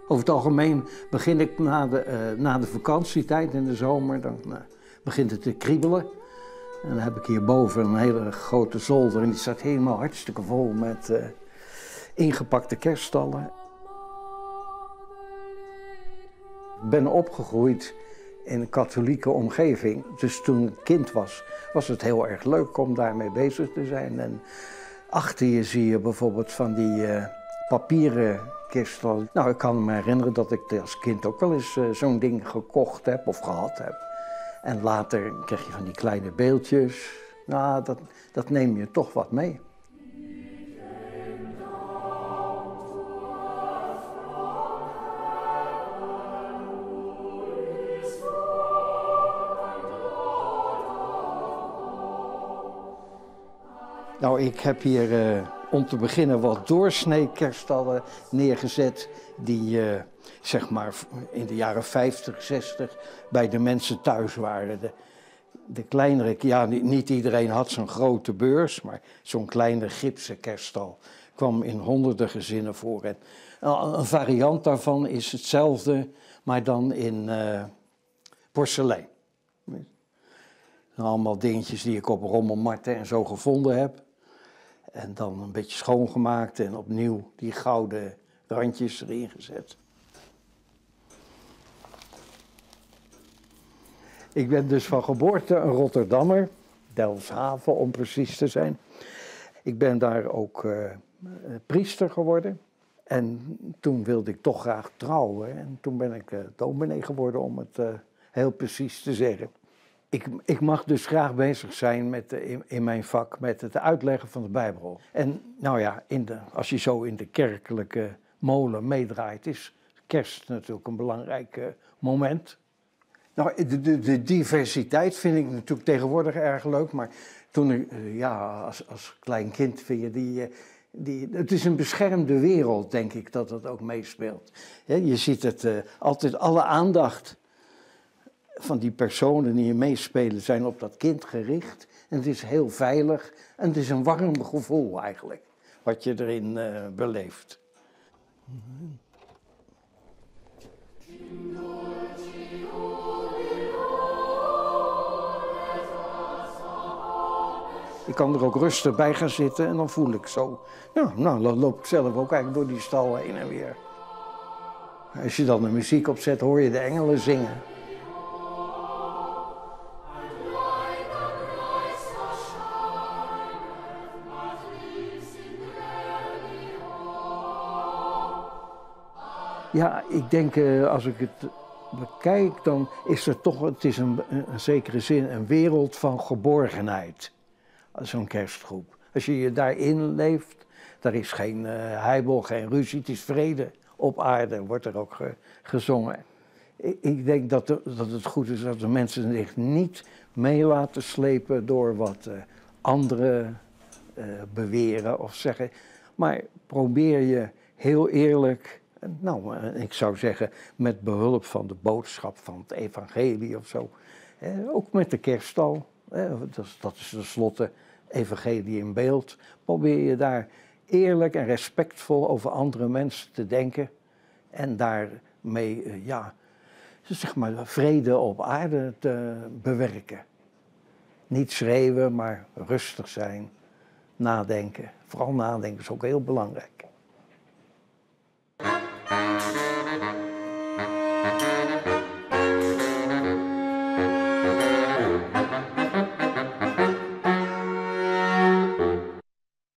Over het algemeen begin ik na de, eh, na de vakantietijd in de zomer, dan eh, begint het te kriebelen. En dan heb ik hierboven een hele grote zolder en die staat helemaal hartstikke vol met eh, ingepakte kerststallen. Ik ben opgegroeid in een katholieke omgeving. Dus toen ik kind was, was het heel erg leuk om daarmee bezig te zijn. En achter je zie je bijvoorbeeld van die eh, papieren kerststallen. Nou, ik kan me herinneren dat ik als kind ook wel eens eh, zo'n ding gekocht heb of gehad heb. En later kreeg je van die kleine beeldjes. Nou, dat, dat neem je toch wat mee. Nou, ik heb hier eh, om te beginnen wat doorsnee kerststallen neergezet. Die eh, zeg maar in de jaren 50, 60 bij de mensen thuis waren. De, de kleinere, ja, niet iedereen had zo'n grote beurs, maar zo'n kleine gipsen kerststal kwam in honderden gezinnen voor. En een variant daarvan is hetzelfde, maar dan in eh, porselein. Allemaal dingetjes die ik op rommelmarkten en zo gevonden heb. En dan een beetje schoongemaakt en opnieuw die gouden randjes erin gezet. Ik ben dus van geboorte een Rotterdammer, Delfshaven om precies te zijn. Ik ben daar ook eh, priester geworden. En toen wilde ik toch graag trouwen. En toen ben ik eh, dominee geworden, om het eh, heel precies te zeggen. Ik, ik mag dus graag bezig zijn met, in, in mijn vak met het uitleggen van de Bijbel. En nou ja, in de, als je zo in de kerkelijke molen meedraait, is kerst natuurlijk een belangrijk eh, moment. Nou, de, de, de diversiteit vind ik natuurlijk tegenwoordig erg leuk, maar toen ik, eh, ja, als, als klein kind vind je die, eh, die. Het is een beschermde wereld, denk ik, dat dat ook meespeelt. Je ziet het altijd, alle aandacht van die personen die meespelen zijn op dat kind gericht. En het is heel veilig en het is een warm gevoel eigenlijk, wat je erin uh, beleeft. Ik kan er ook rustig bij gaan zitten en dan voel ik zo. Ja, nou, dan loop ik zelf ook eigenlijk door die stal heen en weer. Als je dan de muziek opzet, hoor je de engelen zingen. Ja, ik denk eh, als ik het bekijk, dan is er toch, het is een, een zekere zin, een wereld van geborgenheid. Zo'n kerstgroep. Als je je daarin leeft, daar is geen uh, heibel, geen ruzie, het is vrede op aarde, wordt er ook gezongen. Ik, ik denk dat, dat het goed is dat de mensen zich niet mee laten slepen door wat uh, anderen uh, beweren of zeggen. Maar probeer je heel eerlijk, nou, ik zou zeggen met behulp van de boodschap van het evangelie of zo. Ook met de kerststal, dat is, dat is tenslotte evangelie in beeld. Probeer je daar eerlijk en respectvol over andere mensen te denken. En daarmee, eh, ja, zeg maar, vrede op aarde te bewerken. Niet schreeuwen, maar rustig zijn, nadenken. Vooral nadenken is ook heel belangrijk.